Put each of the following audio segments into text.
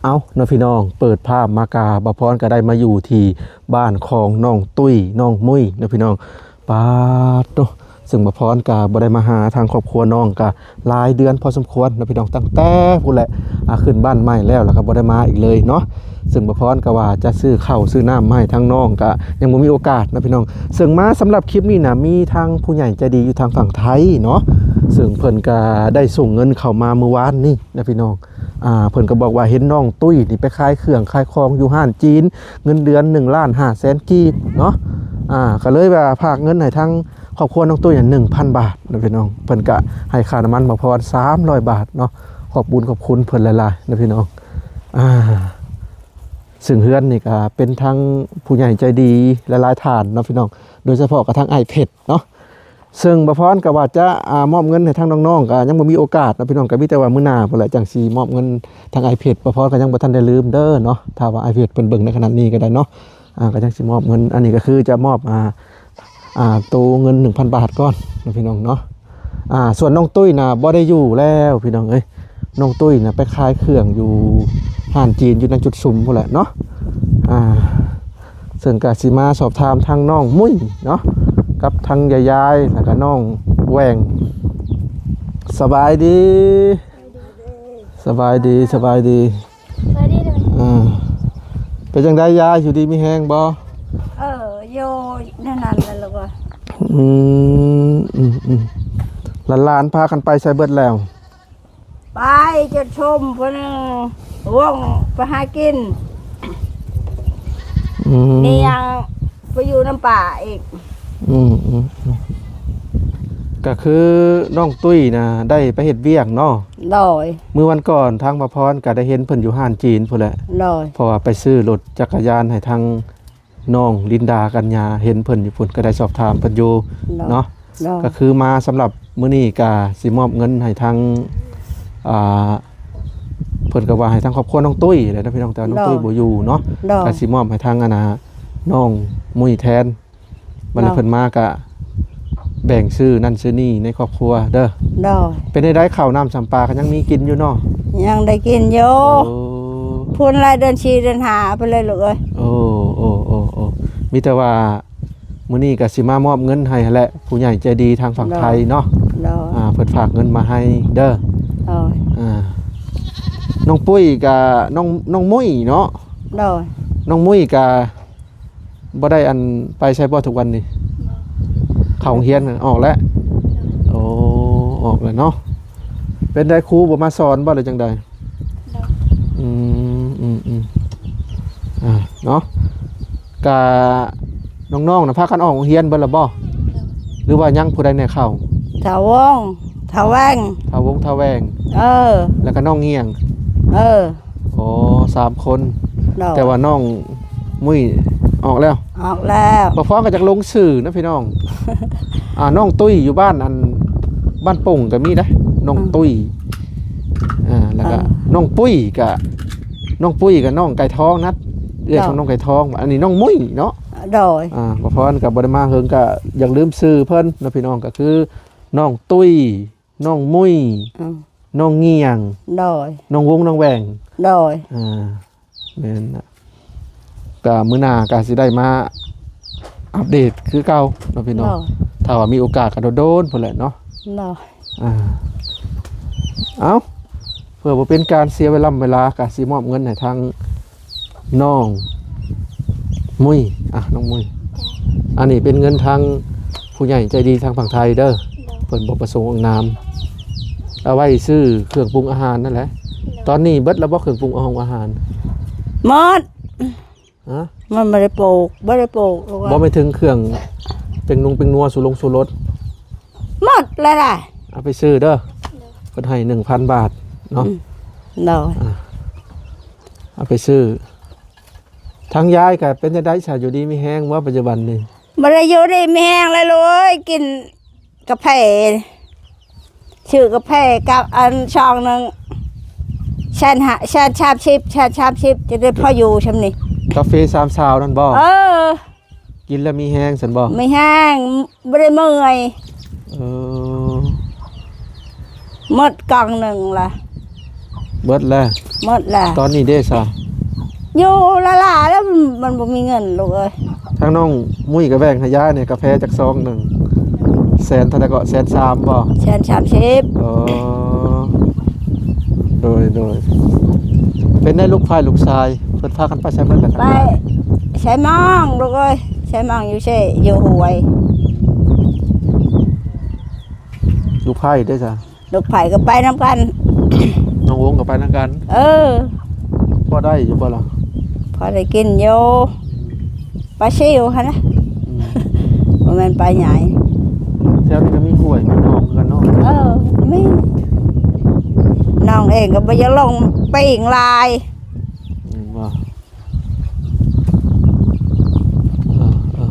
ເອົ້າເນາະພີ່ນ້ອງ ເປີດພາບມາກະ ບ່າວພອນກະໄດ້ມາຢູ່ທີ່ບ້ານຂອງນ້ອງຕຸ້ຍ ນ້ອງມຸ້ຍເນາະພີ່ນ້ອງ. ປາດໂທ້ ເຊິ່ງບ່າວພອນກະບໍ່ໄດ້ມາຫາທາງຄອບຄົວນ້ອງກະຫຼາຍເດືອນພໍສົມຄວນເນາະພີ່ນ້ອງ ຕັ້ງແຕ່ພຸ້ນແຫຼະ ອາ ຂຶ້ນບ້ານໃໝ່ແລ້ວ ແລ້ວກະບໍ່ໄດ້ມາອີກເລີຍເນາະ. ເຊິ່ງບ່າວພອນກະວ່າຈະຊື້ເຂົ້າຊື້ນ້ຳມາໃຫ້ທາງນ້ອງ ກະຍັງບໍ່ມີໂອກາດເນາະພີ່ນ້ອງ. ເຊິ່ງມາສຳລັບຄລິບນີ້ນະ ມີທາງຜູ້ໃຫຍ່ໃຈດີຢູ່ທາງຝັ່ງໄທເນາະ ເຊິ່ງເພິ່ນກະໄດ້ສົ່ງເງິນເຂົ້າມາມື້ວານນີ້ນະພີ່ນ້ອງ. ອ່າ ເພິ່ນກໍບອກວ່າເຫັນນ້ອງຕຸ້ຍນີ້ໄປຂາຍເຄື່ອງຂາຍຂອງຢູ່ຮ້ານຈີນ ເງິນເດືອນໜຶ່ງລ້ານຫ້າແສນກີບເນາະ. ອ່າ ກໍເລີຍວ່າຝາກເງິນໃຫ້ທາງຄອບຄົວນ້ອງຕຸ້ຍໜຶ່ງພັນບາດເນາະພີ່ນ້ອງ. ເພິ່ນກະໃຫ້ຄ່ານ້ຳມັນບ່າວພອນສາມຮ້ອຍບາດເນາະ. ຂອບບຸນຂອບຄຸນເພິ່ນຫຼາຍໆເນາະພີ່ນ້ອງ. ອ່າ ເຊິ່ງເຮືອນນີ້ກະເປັນທັງຜູ້ໃຫຍ່ໃຈດີຫຼາຍໆທ່ານເນາະພີ່ນ້ອງ ໂດຍສະເພາະກະທາງອ້າຍເພັດເນາະ. ເຊິ່ງບ່າວພອນກະວ່າຈະ ອາ ມອບເງິນໃຫ້ທາງນ້ອງໆ ກະຍັງບໍ່ມີໂອກາດເນາະພີ່ນ້ອງ ກະມີແຕ່ວ່າມື້ໜ້າພຸ້ນແຫຼະ ຈັ່ງຊິມອບເງິນທາງອ້າຍເພັດ. ບ່າວພອນກະຍັງບໍ່ທັນໄດ້ລືມເດີເນາະ ຖ້າວ່າອ້າຍເພັດເພິ່ນເບິ່ງໃນຂະນະນີ້ກະໄດ້ເນາະ. ອາ ກະຍັງຊິມອບເງິນ ອັນນີ້ກະຄືຈະມອບ ອາ ອາ ໂຕເງິນໜຶ່ງພັນບາດກ່ອນເນາະພີ່ນ້ອງເນາະ. ອາ ສ່ວນນ້ອງຕຸ້ຍນະບໍ່ໄດ້ຢູ່ແລ້ວພີ່ນ້ອງເອີຍ. ນ້ອງຕຸ້ຍນະໄປຂາຍເຄື່ອງຢູ່ຮ້ານຈີນຢູ່ໃນຈຸດຊຸມພຸ້ນແຫຼະເນາະ. ອາ ເຊິ່ງກະຊິມາສອບຖາມທາງນ້ອງມຸ້ຍເນາະ ກັບທາງຍາຍໆ ແລ້ວກະນ້ອງແຫວ່ງ. ສະບາຍດີ ສະບາຍດີ ສະບາຍດີ. ສະບາຍດີເດີ. ເປັນຈັ່ງໃດຍາຍ ຢູ່ດີມີແຮງບໍ່? ເອີ ຢູ່ແນວນັ້ນແຫຼະລູກເອີຍ. ອືມ ອືມ ອືມ ຫຼານໆພາກັນໄປໃສເບິດແລ້ວ? ໄປຈົນຊຸມ ຜູ້ໜຶ່ງວົງໄປຫາກິນ ອືມ ມີຫຍັງໄປຢູ່ນຳປ້າອີກ. ອືມ ອືມ ອືມ ກະຄືນ້ອງຕຸ້ຍນະໄດ້ໄປເຮັດວຽກເນາະ. ໂດຍ. ມື້ວັນກ່ອນທາງບ່າວພອນກະໄດ້ເຫັນເພິ່ນຢູ່ຮ້ານຈີນພຸ້ນແຫຼະ. ໂດຍ. ເພາະວ່າໄປຊື້ລົດຈັກກະຍານໃຫ້ທາງນ້ອງລິນດາກັນຍາ ເຫັນເພິ່ນຢູ່ພຸ້ນ ກະໄດ້ສອບຖາມເພິ່ນຢູ່ເນາະ. ໂດຍ. ກະຄືມາສຳລັບມື້ນີ້ກະຊິມອບເງິນໃຫ້ທາງ ອ່າ ເພິ່ນກະວ່າໃຫ້ທາງຄອບຄົວນ້ອງຕຸ້ຍແຫຼະເນາະພີ່ນ້ອງ ແຕ່ວ່ານ້ອງຕຸ້ຍ ໂດຍ ບໍ່ຢູ່ເນາະ. ໂດຍ. ກະຊິມອບໃຫ້ທາງ ອັນນ່າ ນ້ອງມຸ້ຍແທນ. ບັດນີ້ ເນາະ ເພິ່ນມາກະແບ່ງຊື້ນັ້ນຊື້ນີ້ໃນຄອບຄົວເດີ. ໂດຍ. ເປັນໃດ ເຂົ້ານ້ຳຊຳປາກະຍັງມີກິນຢູ່ເນາະ? ຍັງໄດ້ກິນຢູ່. ໂອ້ ພຸ້ນແຫຼະ ເດືອນສີ່ເດືອນຫ້າໄປເລີຍລູກເອີຍ. ໂອ້ ໂອ້ ໂອ້ ໂອ້ ມີແຕ່ວ່າມື້ນີ້ກະຊິມາມອບເງິນໃຫ້ຫັ້ນແຫຼະ ຜູ້ໃຫຍ່ໃຈດີທາງຝັ່ງໄທເນາະ. ໂດຍ. ອ່າ ເພິ່ນຝາກເງິນມາໃຫ້ເດີ. ໂດຍ. ອ່າ ນ້ອງປຸ້ຍກະ ນ້ອງ ນ້ອງມຸ້ຍເນາະ. ໂດຍ. ນ້ອງມຸ້ຍກະ ບໍ່ໄດ້ອັນໄປໃສບໍ່ທຸກວັນນີ້? ບໍ່. ເຂົ້າໂຮງຮຽນອອກແລ້ວ? ໂດຍ. ໂອ້ ອອກແລ້ວເນາະ. ເປັນໃດ ຄູບໍ່ມາສອນບໍ່ ຫຼືຈັ່ງໃດ? ໂດຍ. ອືມ ອືມ ອືມ ອ່າ ເນາະ ກະນ້ອງໆນະ ພາກັນອອກໂຮງຮຽນເບິດແລ້ວບໍ່? ໂດຍ. ຫຼືວ່າຍັງຜູ້ໃດແດ່ເຂົ້າ? ທ້າວວົງ ທ້າວແຫວ່ງ ທ້າວວົງ ທ້າວແຫວ່ງ ເອີ ແລ້ວກະນ້ອງງຽງ ເອີ. ອໍ ສາມຄົນ. ໂດຍ. ແຕ່ວ່ານ້ອງມຸ້ຍອອກແລ້ວ? ອອກແລ້ວ. ບໍ່ພອນກໍຈັກລົງຊື່ນະພີ່ນ້ອງ. ອ່າ ນ້ອງຕຸ້ຍຢູ່ບ້ານ ອັນ ບ້ານປົງກໍມີເດ້ ນ້ອງ ອືມ ຕຸ້ຍ. ອ່າ ແລ້ວກໍ ເອີ ນ້ອງປຸ້ຍກໍ ນ້ອງປຸ້ຍກໍນ້ອງໄກ່ທອງນະ ເອື້ອຍ ໂດຍ ຂອງນ້ອງໄກ່ທອງ. ອັນນີ້ນ້ອງມຸ້ຍເນາະ. ໂດຍ. ອ່າ ບໍ່ພອນກໍບໍ່ໄດ້ມາເຫິງ ກໍຢາກລືມຊື່ເພິ່ນເນາະພີ່ນ້ອງ ກໍຄືນ້ອງຕຸ້ຍ ນ້ອງມຸ້ຍ ອືມ ນ້ອງງຽງ ໂດຍ ນ້ອງວົງ ນ້ອງແຫວ່ງ ໂດຍ ອ່າ ແມ່ນລະ ກະມື້ໜ້າກະຊິໄດ້ມາອັບເດດຄືເກົ່າເນາະພີ່ນ້ອງ ໂດຍ ຖ້າວ່າມີໂອກາດກະໂດນໆພຸ້ນແຫຼະເນາະ ໂດຍ ອ່າ ເອົ້າ ເພື່ອບໍ່ເປັນການເສຍເວລາ ເວລາ ກະຊິມອບເງິນໃຫ້ທາງ ນ້ອງມຸ້ຍ ອ່ະ ນ້ອງມຸ້ຍ ອັນນີ້ເປັນເງິນທາງຜູ້ໃຫຍ່ໃຈດີທາງຝັ່ງໄທເດີ ໂດຍ ເພິ່ນບໍ່ປະສົງອອກນາມ ເອົາໄວ້ຊື້ເຄື່ອງປຸງອາຫານນັ້ນແຫຼະ ໂດຍ ຕອນນີ້ເບິດແລ້ວບໍ່ ເຄື່ອງປຸງອາຫານ ໝົດ ຮະ ມັນບໍ່ໄດ້ປູກ ບໍ່ໄດ້ປູກ ບໍ່ແມ່ນເຖິງເຄື່ອງເປັງນຸງເປັງນົວ ຊູລົງຊູລົດ ໝົດແລ້ວລະ ເອົາໄປຊື້ເດີ ໂດຍ ເພິ່ນໃຫ້ໜຶ່ງພັນບາດເນາະ ອືມ ໂດຍ ອ່າ ເອົາໄປຊື້ ທາງຍາຍກະເປັນຈັ່ງໃດຊະ ຢູ່ດີມີແຮງບໍ່ປັດຈຸບັນນີ້? ບໍ່ໄດ້ຢູ່ດີມີແຮງແລ້ວລູກເອີຍ ກິນກາເຟ ຊື້ກາເຟກັບອັນຊອງໜຶ່ງ ແສນຫ້າ ແສນສາມສິບ ແສນສາມສິບ ຈະໄດ້ພໍຢູ່ຊ່ຳນີ້ ກາເຟສາມສາວນັ້ນບໍ່? ເອີ ກິນແລ້ວມີແຮງຊັ້ນບໍ່? ມີແຮງ ບໍ່ໄດ້ເມື່ອຍ ເອີ ໝົດກ່ອງໜຶ່ງລະ ເບິດແລ້ວ ໝົດແລ້ວ. ຕອນນີ້ເດ້ຊະ? ຢູ່ຫຼ້າໆ ແລ້ວມັນ ມັນບໍ່ມີເງິນລູກເອີຍ. ທາງນ້ອງມຸ້ຍກໍແບ່ງໃຫ້ຍາຍນີ້ກາແຟຈັກຊອງໜຶ່ງ ແສນເທົ່າໃດເກາະ? ແສນສາມບໍ່? ແສນສາມສິບ. ອໍ ໂດຍ ໂດຍ. ເປັນໄດ້ລູກໃພ້ລູກຊາຍ ເພິ່ນພາກັນໄປໃສເບິດລະ? ໄປໄຊມອງລູກເອີຍ ໄຊມອງຢູ່ເຊ ຢູ່ຫ້ວຍ. ລູກໃພ້ເດ້ຊະ? ລູກໃພ້ກໍໄປນຳກັນ. ນ້ອງວົງກໍໄປນຳກັນ? ເອີ. ພໍໄດ້ຢູ່ບໍ່ລະ? ພໍໄດ້ກິນຢູ່. ປາຊິວຫັ້ນນະ. ອືມ. ບໍ່ແມ່ນປາໃຫຍ່. ແຖວນີ້ກໍມີຫ້ວຍ ມີໜອງຄືກັນເນາະ? ເອີ ມີ. ນ້ອງເອງກໍບໍ່ຢາກລົງປີ້ງຫຼາຍ. ອືມ ວ່າ ເອີ ເອີ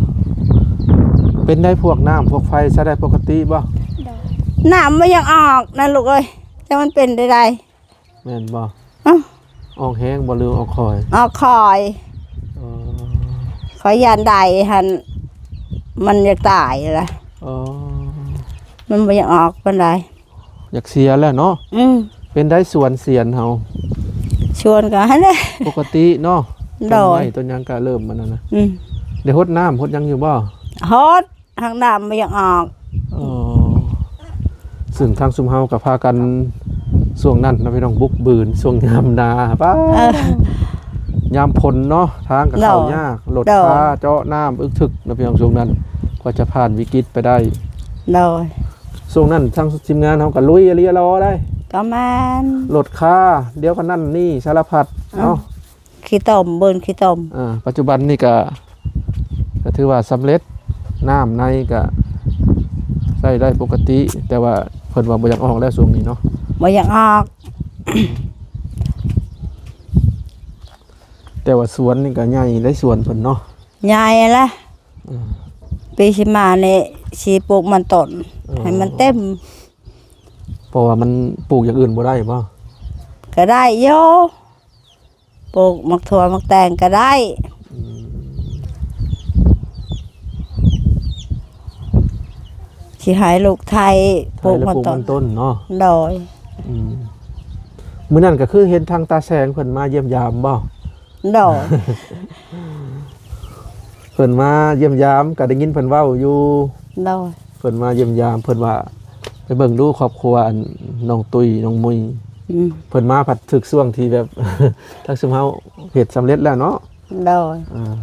ເປັນໄດ້ພວກນ້ຳພວກໄຟ ໃຊ້ໄດ້ປົກກະຕິບໍ່? ໂດຍ. ນ້ຳບໍ່ຢາກອອກນະລູກເອີຍ ຈັກມັນເປັນໄດ້ໃດ. ແມ່ນບໍ່? ອື ອອກແຮງບໍ່ ຫຼືອອກຄ່ອຍ? ອອກຄ່ອຍ. ອໍ ຂ້ອຍຢ້ານໄດ້ຫັ້ນ ມັນຢາກຕາຍລະ. ອໍ ມັນບໍ່ຢາກອອກປານໃດ. ຢາກເສຍແລ້ວເນາະ. ອືມ. ເປັນໄດ້ສວນສຽນເຮົາ? ສວນກໍຫັ້ນແຫຼະ ປົກກະຕິເນາະ. ໂດຍ. ຕົ້ນໄມ້ຕົ້ນຫຍັງກໍເລີ່ມອັນນັ້ນນະ. ອືມ. ໄດ້ຫົດນ້ຳຫົດຫຍັງຢູ່ບໍ່? ຫົດ ຫາກນ້ຳບໍ່ຢາກອອກ. ອໍ ຊຶ່ງທາງຊຸມເຮົາກໍພາກັນ ຊ່ວງນັ້ນນະພີ່ນ້ອງ ບຸກບືນຊ່ວງຍາມນາ ປ້າ ເອີ ຍາມຝົນເນາະ ທາງກໍເຂົ້າຍາກ ໂດຍ ລົດ ໂດຍ ພາເຈາະນ້ຳອຶກທຶກນະພີ່ນ້ອງ ຊ່ວງນັ້ນ ກວ່າຈະຜ່ານວິກິດໄປໄດ້. ໂດຍ. ຊ່ວງນັ້ນທາງທີມງານເຮົາກໍລຸຍອີ່ຫຼີຫຼໍໄດ໋. ກໍແມ່ນ. ລົດຄາ ດຽວກໍນັ້ນນີ້ ສາລະພັດ ອືມ ເນາະ. ຂີ້ຕົມ ບືນຂີ້ຕົມ. ອ່າ ປັດຈຸບັນນີ້ກະ ກະຖືວ່າສຳເລັດ ນ້ຳໃນກະໃຊ້ໄດ້ປົກກະຕິ ແຕ່ວ່າເພິ່ນວ່າບໍ່ຢາກອອກແລ້ວຊ່ວງນີ້ເນາະ. ບໍ່ຢາກອອກ. ແຕ່ວ່າສວນນີ້ກະໃຫຍ່ໄດ໋ ສວນເພິ່ນເນາະ. ໃຫຍ່ແຫຼະ. ອືມ. ປີຊິມານີ້ຊິປູກມັນຕົ້ນ ອໍ ໃຫ້ມັນເຕັມ. ເພາະວ່າມັນປູກຢ່າງອື່ນບໍ່ໄດ້ບໍ່? ກະໄດ້ຢູ່. ປູກໝາກຖົ່ວໝາກແຕງກໍໄດ້. ອືມ. ຊິໃຫ້ລູກໄຖ ໄຖ ປູກມັນຕົ້ນເນາະ. ໂດຍ. ອືມ. ມື້ນັ້ນກໍຄືເຫັນທາງຕາແສງເພິ່ນມາຢ້ຽມຢາມບໍ່? ໂດຍ. ເພິ່ນມາຢ້ຽມຢາມ ກໍໄດ້ຍິນເພິ່ນເວົ້າຢູ່. ໂດຍ. ເພິ່ນມາຢ້ຽມຢາມ ເພິ່ນວ່າໄປເບິ່ງດູຄອບຄົວອັນນ້ອງຕຸ້ຍ ນ້ອງມຸ້ຍ. ອືມ. ເພິ່ນມາພັດຖືກຊ່ວງທີ່ແບບ ທາງຊຸມເຮົາເຮັດສຳເລັດແລ້ວເນາະ. ໂດຍ. ອ່າ.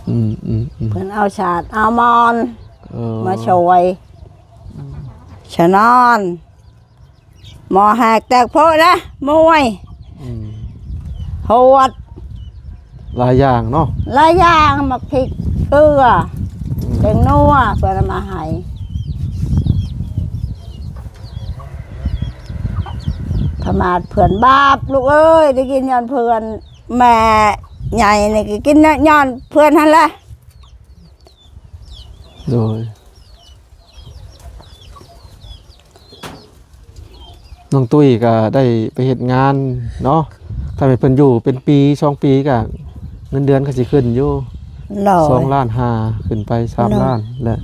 ອືມໆໆ. ເພິ່ນເອົາສາດເອົາໝອນ ເອີ ມາຊ່ວຍ ອືມ ສະໜອນ. ໝໍແຫກແຕກໂພະນະ ມວຍ. ອືມ. ຫວດ ຫຼາຍຢ່າງເນາະ. ຫຼາຍຢ່າງ ໝາກພິກ ເກືອ ອືມ ແປ້ງນົວ ເພິ່ນເອົາມາໃຫ້. ປະໝາດເພື່ອນບາບ ລູກເອີຍ ໄດ້ກິນຍ້ອນເພື່ອນ. ແມ່ໃຫຍ່ນີ້ກໍກິນຍ້ອນເພື່ອນຫັ້ນແຫຼະ. ໂດຍ. ນ້ອງຕຸ້ຍກໍໄດ້ໄປເຮັດງານເນາະ ຖ້າແມ່ນເພິ່ນຢູ່ເປັນປີສອງປີກໍເງິນເດືອນກໍຊິຂຶ້ນຢູ່. ໂດຍ. ສອງລ້ານຫ້າ ຂຶ້ນໄປສາມ ໂດຍ ລ້ານແຫຼະ.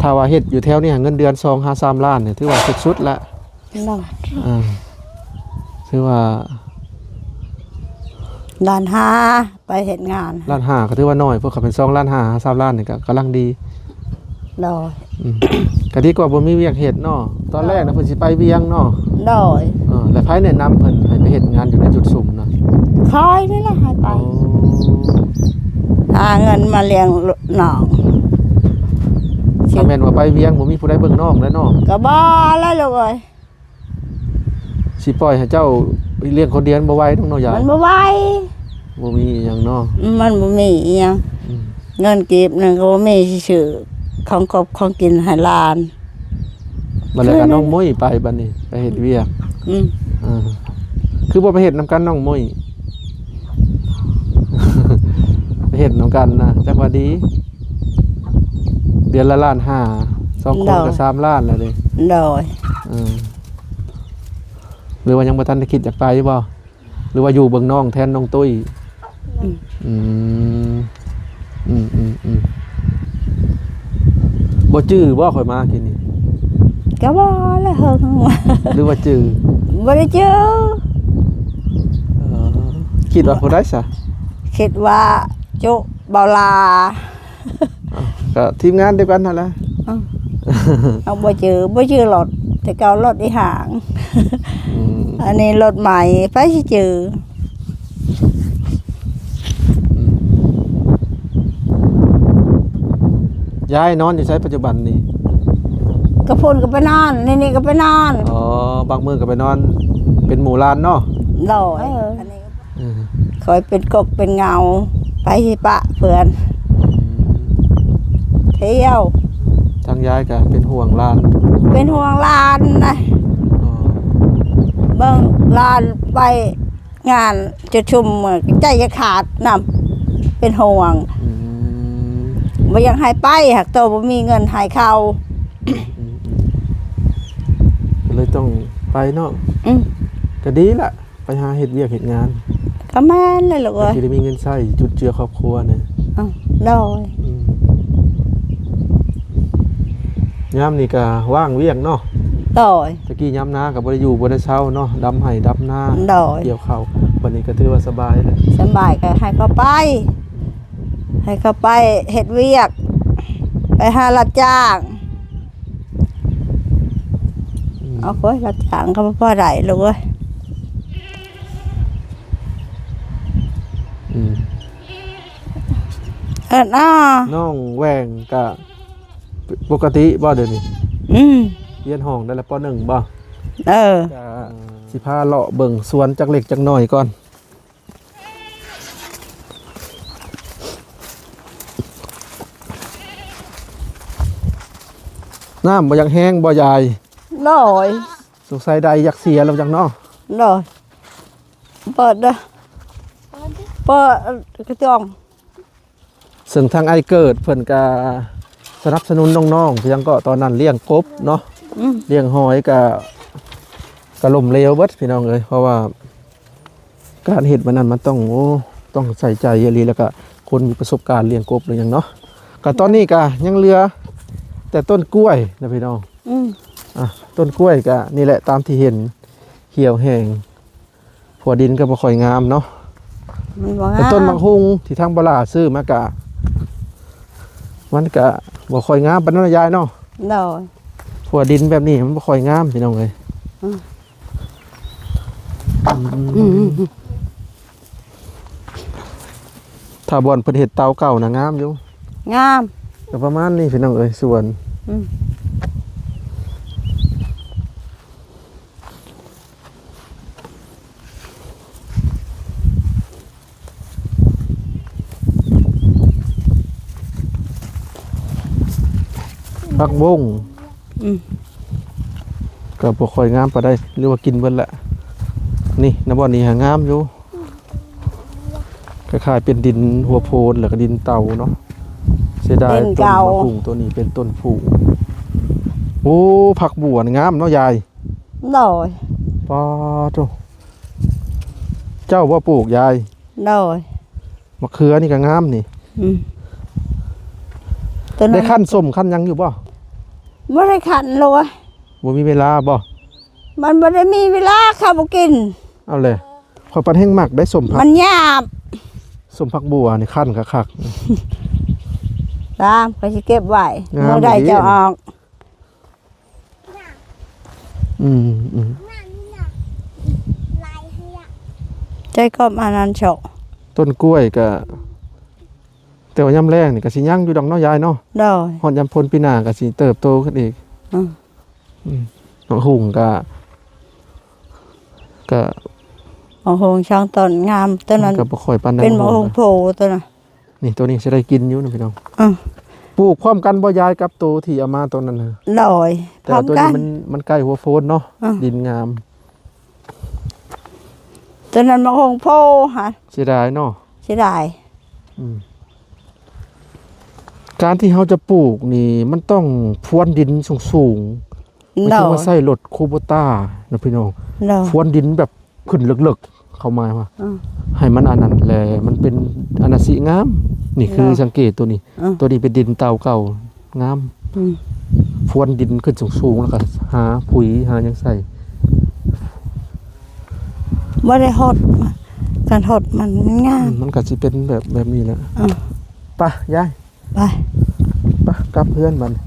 ຖ້າວ່າເຮັດຢູ່ແຖວນີ້ ເງິນເດືອນສອງຫາສາມລ້ານນີ້ ຖືວ່າສຸດໆລະ. ໂດຍ. ອ່າ ຖືວ່າລ້ານຫ້າ ໄປເຮັດງານ. ລ້ານຫ້າກໍຖືວ່າໜ້ອຍ ພວກເຂົາເປັນສອງລ້ານຫ້າ ສາມລ້ານນີ້ກໍກຳລັງດີ. ໂດຍ. ອືມ ກໍດີກວ່າບໍ່ມີວຽກເຮັດເນາະ. ຕອນແລກນະ ໂດຍ ເພິ່ນຊິໄປວຽງເນາະ. ໂດຍ. ເອີ ແລ້ວໃຜແນະນຳເພິ່ນໃຫ້ໄປເຮັດງານຢູ່ໃນຈຸດຊຸມນະ? ຂ້ອຍນີ້ແຫຼະໃຫ້ໄປ. ໂອ້ ຫາເງິນມາລ້ຽງນ້ອງ. ຖ້າແມ່ນວ່າໄປວຽງ ບໍ່ມີຜູ້ໃດເບິ່ງນ້ອງແລ້ວເນາະ. ກໍບໍ່ແລ້ວລູກເອີຍ. ຊິປ່ອຍໃຫ້ເຈົ້າລ້ຽງຄົນດຽວມັນບໍ່ໄຫວດອກເນາະຍາຍ. ມັນບໍ່ໄຫວ. ບໍ່ມີອີ່ຫຍັງເນາະ. ມັນບໍ່ມີອີ່ຫຍັງ. ອືມ. ເງິນກີບໜຶ່ງກໍບໍ່ມີຊິຊື້ຂອງກົບຂອງກິນໃຫ້ຫຼານ. ບັດແລ້ວກໍນ້ອງມຸ້ຍໄປບັດນີ້ ໄປເຮັດວຽກ. ອືມ. ອ່າ ຄືບໍ່ໄປເຮັດນຳກັນນ້ອງມຸ້ຍ? ໄປເຮັດນຳກັນນະ ຈັກວ່າດີ. ເດືອນລະລ້ານຫ້າ ສອງຄົນກໍ ໂດຍ ສາມລ້ານແລ້ວເດ້. ໂດຍ. ເອີ ຫຼືວ່າຍັງບໍ່ທັນໄດ້ຄິດຢາກໄປບໍ່? ຫຼືວ່າຢູ່ເບິ່ງນ້ອງແທນນ້ອງຕຸ້ຍ? ອືມ ອືມ ອືມ ອືມ ອືມ. ບໍ່ຈື່ບໍ່ ຂ້ອຍມາກີ້ນີ້? ກໍບໍ່ລະເຫິງ. ຫຼືວ່າຈື່? ບໍ່ໄດ້ຈື່. ເອີ ຄິດວ່າຜູ້ໃດຊະ? ຄິດວ່າຈຸ ເບົາຫຼ້າ. ອ້າວ ກໍທີມງານດຽວກັນຫັ້ນລະ. ເອີ ເຮົາບໍ່ຈື່ ບໍ່ຈື່ລົດ ແຕ່ເກົ່າລົດອີຫຍັງ. ອືມ ອັນນີ້ລົດໃໝ່ ໃຜຊິຈື່? ອືມ ຍາຍນອນຢູ່ໃສປັດຈຸບັນນີ້? ກະພຸ້ນກໍໄປນອນ ໃນນີ້ກໍໄປນອນ. ອໍ ບາງມື້ກໍໄປນອນເປັນໝູ່ຫຼານເນາະ. ໂດຍ ເອີ ອັນນີ້ ເອີ ຂ້ອຍເປັນກົກເປັນເຫງົາ ໃຜຊິປະເພື່ອນ ອືມ ທ່ຽວ. ທາງຍາຍກໍເປັນຫ່ວງຫຼານ ເປັນຫ່ວງຫຼານນະ. ອໍ ເບິ່ງຫຼານໄປ ງານຈະຊຸມໃຈຈະຂາດນຳ ເປັນຫ່ວງ. ອືມ ບໍ່ຢາກໃຫ້ໄປ ຫາກໂຕບໍ່ມີເງິນໃຫ້ເຂົາ. ອືມໆ ກໍເລີຍຕ້ອງໄປເນາະ. ອືມ ກໍດີລະ ໄປຫາເຮັດວຽກເຮັດງານ ກໍແມ່ນແຫຼະລູກເອີຍ ກໍຊິໄດ້ມີເງິນໃຊ້ຈຸນເຈືອຄອບຄົວນະ. ອືມ ໂດຍ. ອືມ ຍາມນີ້ກໍວ່າງວຽກເນາະ. ໂດຍ. ຕະກີ້ຍາມນາກໍບໍ່ໄດ້ຢູ່ບໍ່ໄດ້ເຊົາເນາະ ດຳໄຮ່ດຳນາ. ໂດຍ. ກ່ຽວເຂົ້າ ບັດນີ້ກໍຖືວ່າສະບາຍແລ້ວ ສະບາຍ ກໍໃຫ້ເຂົາໄປ ໃຫ້ເຂົາໄປເຮັດວຽກ ໄປຫາຮັບຈ້າງ. ອືມ ເອົາໂອ້ຍ ຮັບຈ້າງກໍບໍ່ພໍໄດ້ລູກເອີຍ. ອືມ ເອີ້ນອ້າ ນ້ອງແຫວ່ງກະປົກກະຕິບໍ່ດຽວນີ້? ອືມ ຮຽນຫ້ອງໄດ້ລະ ປໍໜຶ່ງບໍ່? ເອີ ກະຊິພາເລາະເບິ່ງສວນຈັກເລັກຈັກນ້ອຍກ່ອນ. ນ້ຳບໍ່ຢາກແຫ້ງບໍ່ຍາຍ? ໂດຍ. ສົງໄສໄດຢາກເສຍແລ້ວຈັກເນາະ. ໂດຍ. ເປີດເດີ ເປີດກະຈອງ. ເຊິ່ງທາງອ້າຍເກີດເພິ່ນກະສະໜັບສະໜູນນ້ອງໆ ພຽງກໍຕອນນັ້ນລ້ຽງກົບເນາະ. ອືມ ລ້ຽງຫອຍກະ ກະລົ້ມເຫຼວເບິດພີ່ນ້ອງເອີຍ ເພາະວ່າ ການເຮັດແບບນັ້ນມັນຕ້ອງ ໂອ້ ຕ້ອງໃສ່ໃຈອີ່ຫຼີ ແລ້ວກະຄົນມີປະສົບການລ້ຽງກົບຫຼືຫຍັງເນາະ. ກະຕອນນີ້ກະຍັງເຫຼືອແຕ່ຕົ້ນກ້ວຍນະພີ່ນ້ອງ. ອືມ ອ່ະ ຕົ້ນກ້ວຍກະນີ້ແຫຼະ ຕາມທີ່ເຫັນ ຂຽວແຫ້ງ ພົວດິນກະບໍ່ຄ່ອຍງາມເນາະ. ມັນບໍ່ງາມ. ແຕ່ຕົ້ນໝາກຫຸ່ງທີ່ທາງບໍ່ຫຼ້າຊື້ມາກະ ມັນກະບໍ່ຄ່ອຍງາມປານນັ້ນນະຍາຍເນາະ. ໂດຍ. ພົວດິນແບບນີ້ມັນບໍ່ຄ່ອຍງາມພີ່ນ້ອງເອີຍ. ອືມ ອືມ ອືມ ອືມ ຖ້າບ່ອນເພິ່ນເຮັດເຕົາເກົ່ານະງາມຢູ່ ງາມ. ກໍປະມານນີ້ພີ່ນ້ອງເອີຍ ສວນ. ອືມ ຜັກບົ້ງ ອືມ ກໍບໍ່ຄ່ອຍງາມປານໃດ ຫຼືວ່າກິນເບິດແລ້ວ. ນີ້ນະ ບ່ອນນີ້ຫາງາມຢູ່ ຄ້າຍໆ ເປັນດິນຫົວໂພນ ແລ້ວກໍດິນເຕົາເນາະ. ເສຍດາຍ ຕົ້ນໝາກຫຸ່ງໂຕນີ້ເປັນຕົ້ນຜູ. ໂອ້ ຜັກບົວນີ້ງາມເນາະຍາຍ. ໂດຍ. ປາໂທ້ ເຈົ້າບໍ່ປູກຍາຍ? ໂດຍ. ໝາກເຂືອນີ້ກໍງາມນີ້. ອືມ ໄດ້ຄັ້ນສົ້ມຄັ້ນຫຍັງຢູ່ບໍ່? ບໍ່ໄດ້ຄັ້ນໂລຍ. ບໍ່ມີເວລາບໍ່? ມັນບໍ່ໄດ້ມີເວລາ ເຂົາບໍ່ກິນ. ເອົາແຫຼະ ຂ້ອຍປານແຮງມັກໄດ້ສົ້ມຜັກ ມັນຫຍາບ. ສົ້ມຜັກບົວນີ້ຄັ້ນຄັກໆ. ຕາມ ຂ້ອຍຊິເກັບໄວ້ ງາມ ມື້ໃດ ດີ ຈະອອກ. ອືມ ອືມ ໃຈກໍມານັ້ນເຊາະ. ຕົ້ນກ້ວຍກະ ແຕ່ວ່າຍາມແລ້ງນີ້ກະຊິຍັງຢູ່ດອກເນາະຍາຍເນາະ. ໂດຍ. ຮອດຍາມຝົນປີໜ້າກະຊິເຕີບໂຕຂຶ້ນອີກ. ອືມ ອືມ ໝາກຫຸ່ງກະ ກະ ໝາກຫຸ່ງສອງຕົ້ນງາມ ຕົ້ນນັ້ນ ມັນກະບໍ່ຄ່ອຍປານໃດ ເປັນໝາກຫຸ່ງ ໝາກຫຸ່ງໂພຕົ້ນນັ້ນ. ນີ້ ໂຕນີ້ຊິໄດ້ກິນຢູ່ນະພີ່ນ້ອງ. ອືມ ປູກພ້ອມກັນບໍ່ຍາຍກັບໂຕທີ່ເອົາມາໂຕນັ້ນນະ? ໂດຍ. ແຕ່ວ່າໂຕນີ້ມັນ ພ້ອມກັນ ມັນໃກ້ຫົວໂພນເນາະ. ອືມ ດິນງາມ. ໂຕນັ້ນໝາກຫຸ່ງໂພຫັ້ນ. ເສຍດາຍເນາະ. ເສຍດາຍ. ອືມ ການທີ່ເຮົາຈະປູກນີ້ ມັນຕ້ອງພວນດິນສູງໆ. ໂດຍ. ໝາຍເຖິງວ່າໃຊ້ລົດຄູໂບຕ້ານະພີ່ນ້ອງ. ໂດຍ. ພວນດິນແບບຂຶ້ນເລິກໆ ເຂົ້າໝາຍວ່າ ອືມ ໃຫ້ມັນອັນນັ້ນແຫຼະ ມັນເປັນອັນນະຊິງາມ. ນີ້ຄື ໂດຍ ສັງເກດໂຕນີ້. ອືມ ໂຕນີ້ເປັນດິນເຕົາເກົ່າ ງາມ. ອືມ ພວນດິນຂຶ້ນສູງໆ ແລ້ວກໍຫາປຸ໋ຍຫາຫຍັງໃສ່. ບໍ່ໄດ້ຫົດ ຄັນຫົດມັນງາມ ອືມ ມັນກໍຊິເປັນແບບ ແບບນີ້ແຫຼະ ເອີ ໄປ ຍາຍ ໄປ ໄປ ກັບເຮືອນບັດນີ້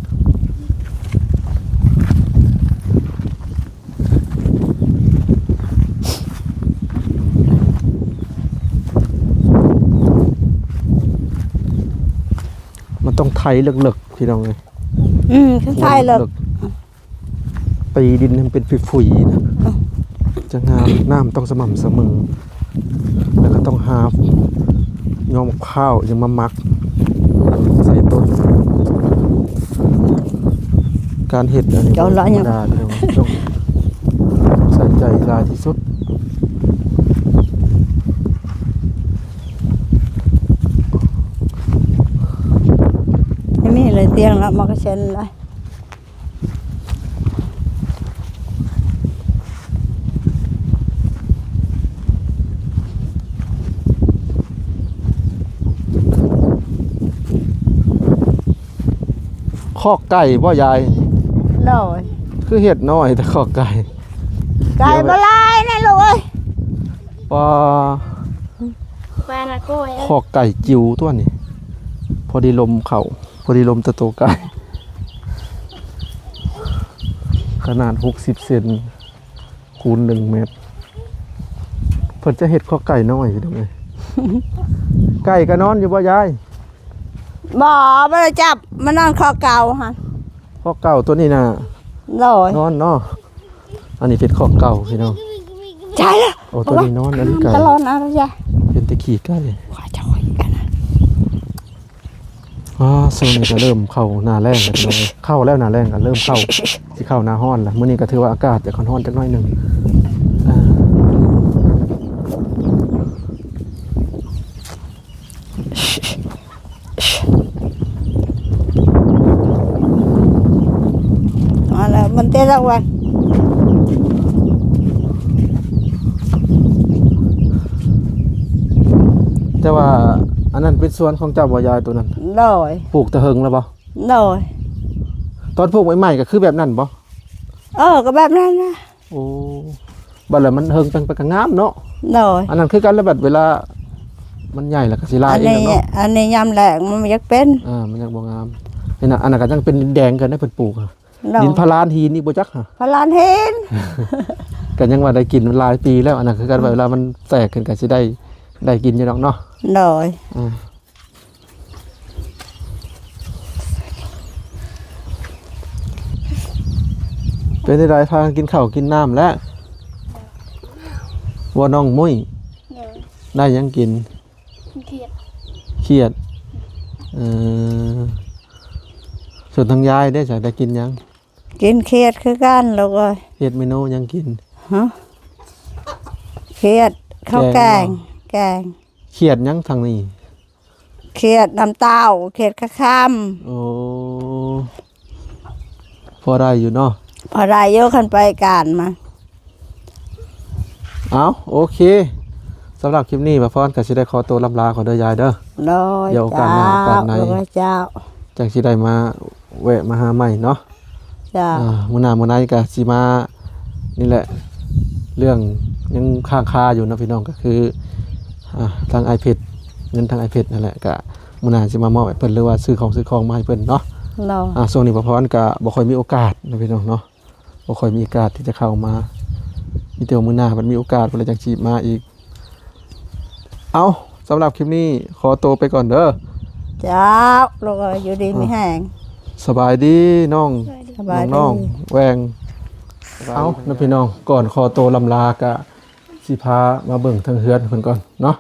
ມັນຕ້ອງໄຖເລິກໆ ພີ່ນ້ອງເອີຍ ອືມ ຄັນໄຖເລິກ ເລິກ ຕີດິນໃຫ້ມັນເປັນຟຸຍໆນະ ເອີ ຈະງາມ. ນ້ຳຕ້ອງສະໝ່ຳສະເໝີ ແລ້ວກໍຕ້ອງຫາຍອດໝາກພ້າວຫຍັງມາໝັກໃສ່ຕົ້ນ. ການເຮັດອັນນີ້ບໍ່ທຳມະດາ ພີ່ນ້ອງ ຕ້ອງໃສ່ໃຈຫຼາຍທີ່ສຸດ. ນີ້ເລີຍ ຕຽງລະ ມັນກໍເຊັ່ນລະ ຄອກໄກ່ບໍ່ຍາຍ? ໂດຍ. ຄືເຮັດນ້ອຍແຕ່ຄອກໄກ່? ໄກ່ບໍ່ຫຼາຍນະລູກເອີຍ. ປາ ແວ່ນະໂກ້ຍເອີຍ ຄອກໄກ່ຈິ້ວຕົວນີ້ ພໍດີລົມເຂົ້າ ພໍດີລົມແຕ່ໂຕໄກ່ ຂະໜາດຫົກສິບເຊັນ ຄູນໜຶ່ງແມັດ ເພິ່ນຈະເຮັດຄອກໄກ່ນ້ອຍພີ່ນ້ອງເອີຍ. ໄກ່ກໍນອນຢູ່ບໍ່ຍາຍ? ບໍ່ ບໍ່ໄດ້ຈັບ ມານອນຄອກເກົ່າຫັ້ນ ຄອກເກົ່າຕົວນີ້ນະ. ໂດຍ. ນອນເນາະ ອັນນີ້ເປັນຄອກເກົ່າພີ່ນ້ອງ. ໃຊ່ລະ ໂອ້ ຕົວນີ້ນອນ ອັນນີ້ໄກ່ ຕະຫຼອດນະ ເປັນແຕ່ຂີ້ໄກ່. ອໍ ຊ່ວງນີ້ກໍເລີ່ມເຂົ້າໜ້າແລ້ງແລ້ວພີ່ນ້ອງເອີຍ ເຂົ້າແລ້ວໜ້າແລ້ງກໍເລີ່ມເຂົ້າ ຊິເຂົ້າໜ້າຮ້ອນລະ. ມື້ນີ້ກໍຖືວ່າອາກາດຈະຮ້ອນໆຈັກໜ້ອຍໜຶ່ງ ອ່າ ມາແລ້ວ ມັນເຕະລະວັນ. ແຕ່ວ່າອັນນັ້ນເປັນສວນຂອງເຈົ້າບໍ່ຍາຍ ໂຕນັ້ນ? ໂດຍ. ປູກແຕ່ເຫິງແລ້ວບໍ່? ໂດຍ. ຕອນປູກໃໝ່ໆກໍຄືແບບນັ້ນບໍ່? ເອີ ກໍແບບນັ້ນນະ. ໂອ້ ບັດແລ້ວມັນເຫິງໄປ ໄປກໍງາມເນາະ. ໂດຍ. ອັນນັ້ນຄືກັນລະ ບັດເວລາມັນໃຫຍ່ແລ້ວກໍຊິລາຍເອງເນາະ. ອັນນີ້ຍາມແລ້ງມັນບໍ່ຢາກເປັນ ອ່າ ມັນຍັງບໍ່ງາມ. ເຫັນນະ ອັນນັ້ນກໍຍັງເປັນດິນແດງຄືກັນເດ້ ເພິ່ນປູກ ດິນພະລານຫີນນີ້ບໍ່ຈັກຫະ ພະລານຫີນ ກໍຍັງວ່າໄດ້ກິນຫຼາຍປີແລ້ວ. ອັນນັ້ນຄືກັນ ເວລາມັນແຕກຂຶ້ນກໍຊິໄດ້ ໄດ້ກິນຢູ່ດອກເນາະ. ໂດຍ. ເປັນໃດ ພາກັນກິນເຂົ້າກິນນ້ຳແລ້ວບໍ່ນ້ອງມຸ້ຍ? ໂດຍ. ໄດ້ຫຍັງກິນ? ຂຽດ. ຂຽດ ເອີ ສ່ວນທາງຍາຍເດ້ ຈະໄດ້ກິນຫຍັງ? ກິນຂຽດຄືກັນລູກເອີຍ. ຂຽດເມນູຫຍັງກິນ? ຮະ? ຂຽດເຂົ້າແກງ ແກງ ແກງ. ຂຽດຫຍັງທາງນີ້? ຂຽດນ້ຳເຕົ້າ ຂຽດຂາຄຳ. ໂອ້ ພໍໄດ້ຢູ່ເນາະ. ພໍໄດ້ຢູ່ ຄັນໄປການມາ. ເອົາ ໂອເຄ ສຳລັບຄລິບນີ້ ປ້າພອນກໍຊິໄດ້ຂໍໂຕລ່ຳລາກ່ອນເດີຍາຍເດີ. ໂດຍ. ດຽວໂອກາດໜ້າ ເຈົ້າ ໂອກາດໃນ ໂດຍ ເຈົ້າ ຈັ່ງຊິໄດ້ມາແວະມາຫາໃໝ່ເນາະ. ເຈົ້າ. ອ່າ ມື້ໜ້າມື້ໃນກໍຊິມານີ້ແຫຼະ ເລື່ອງຍັງຄ້າງຄາຢູ່ເນາະພີ່ນ້ອງ ກໍຄື ອ່າ ທາງອ້າຍເພັດ ເງິນທາງອ້າຍເພັດນັ້ນແຫຼະ ກໍມື້ໜ້າຊິມາມອບໃຫ້ເພິ່ນ ຫຼືວ່າຊື້ຂອງ ຊື້ຂອງມາໃຫ້ເພິ່ນເນາະ. ໂດຍ. ອ່າ ຊ່ວງນີ້ປ້າພອນກໍບໍ່ຄ່ອຍມີໂອກາດເນາະພີ່ນ້ອງເນາະ ບໍ່ຄ່ອຍມີໂອກາດທີ່ຈະເຂົ້າມາ ມີແຕ່ມື້ໜ້າມັນມີໂອກາດ ເພິ່ນຈັ່ງຊິມາອີກ. ເອົາ ສຳລັບຄລິບນີ້ຂໍໂຕໄປກ່ອນເດີ. ເຈົ້າ ລູກເອີຍ ຢູ່ດີມີແຮງ. ສະບາຍດີນ້ອງ ສະບາຍດີ ນ້ອງແວງ. ເອົາ ເນາະພີ່ນ້ອງ ກ່ອນຂໍໂຕລ່ຳລາ ກະຊິພາມາເບິ່ງທາງເຮືອນເພິ່ນກ່ອນເນາະ.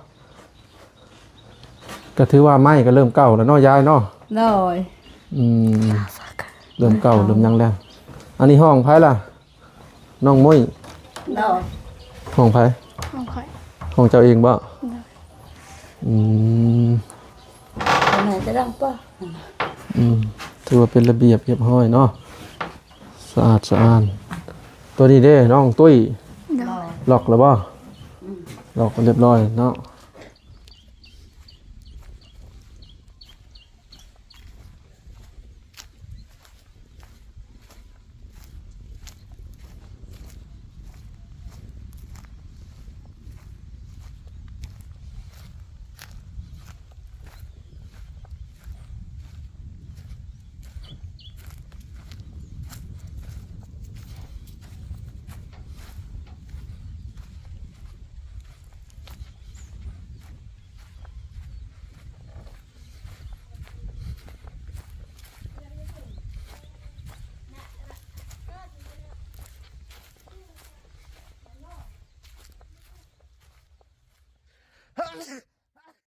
ກະຖືວ່າໄມ້ກະເລີ່ມເກົ່າແລ້ວເນາະ ຍາຍເນາະ. ໂດຍ. ອືມ ເລີ່ມເກົ່າເລີ່ມຫຍັງແລ້ວ. ອັນນີ້ຫ້ອງໃຜລະ? ນ້ອງມຸ້ຍ. ໂດຍ. ຂອງໃຜ? ຂອງຂ້ອຍ. ຂອງເຈົ້າເອງບໍ່? ໂດຍ. ອືມ ອັນນັ້ນຈະດັງປະ? ອືມ ຖືວ່າເປັນລະບຽບຮຽບຮ້ອຍເນາະ ສະອາດສະອ້ານ. ຕົວນີ້ເດ້ນ້ອງຕຸ້ຍ? ໂດຍ. ລັອກແລ້ວບໍ່? ອືມ ລັອກຮຽບຮ້ອຍເນາະ. ໂ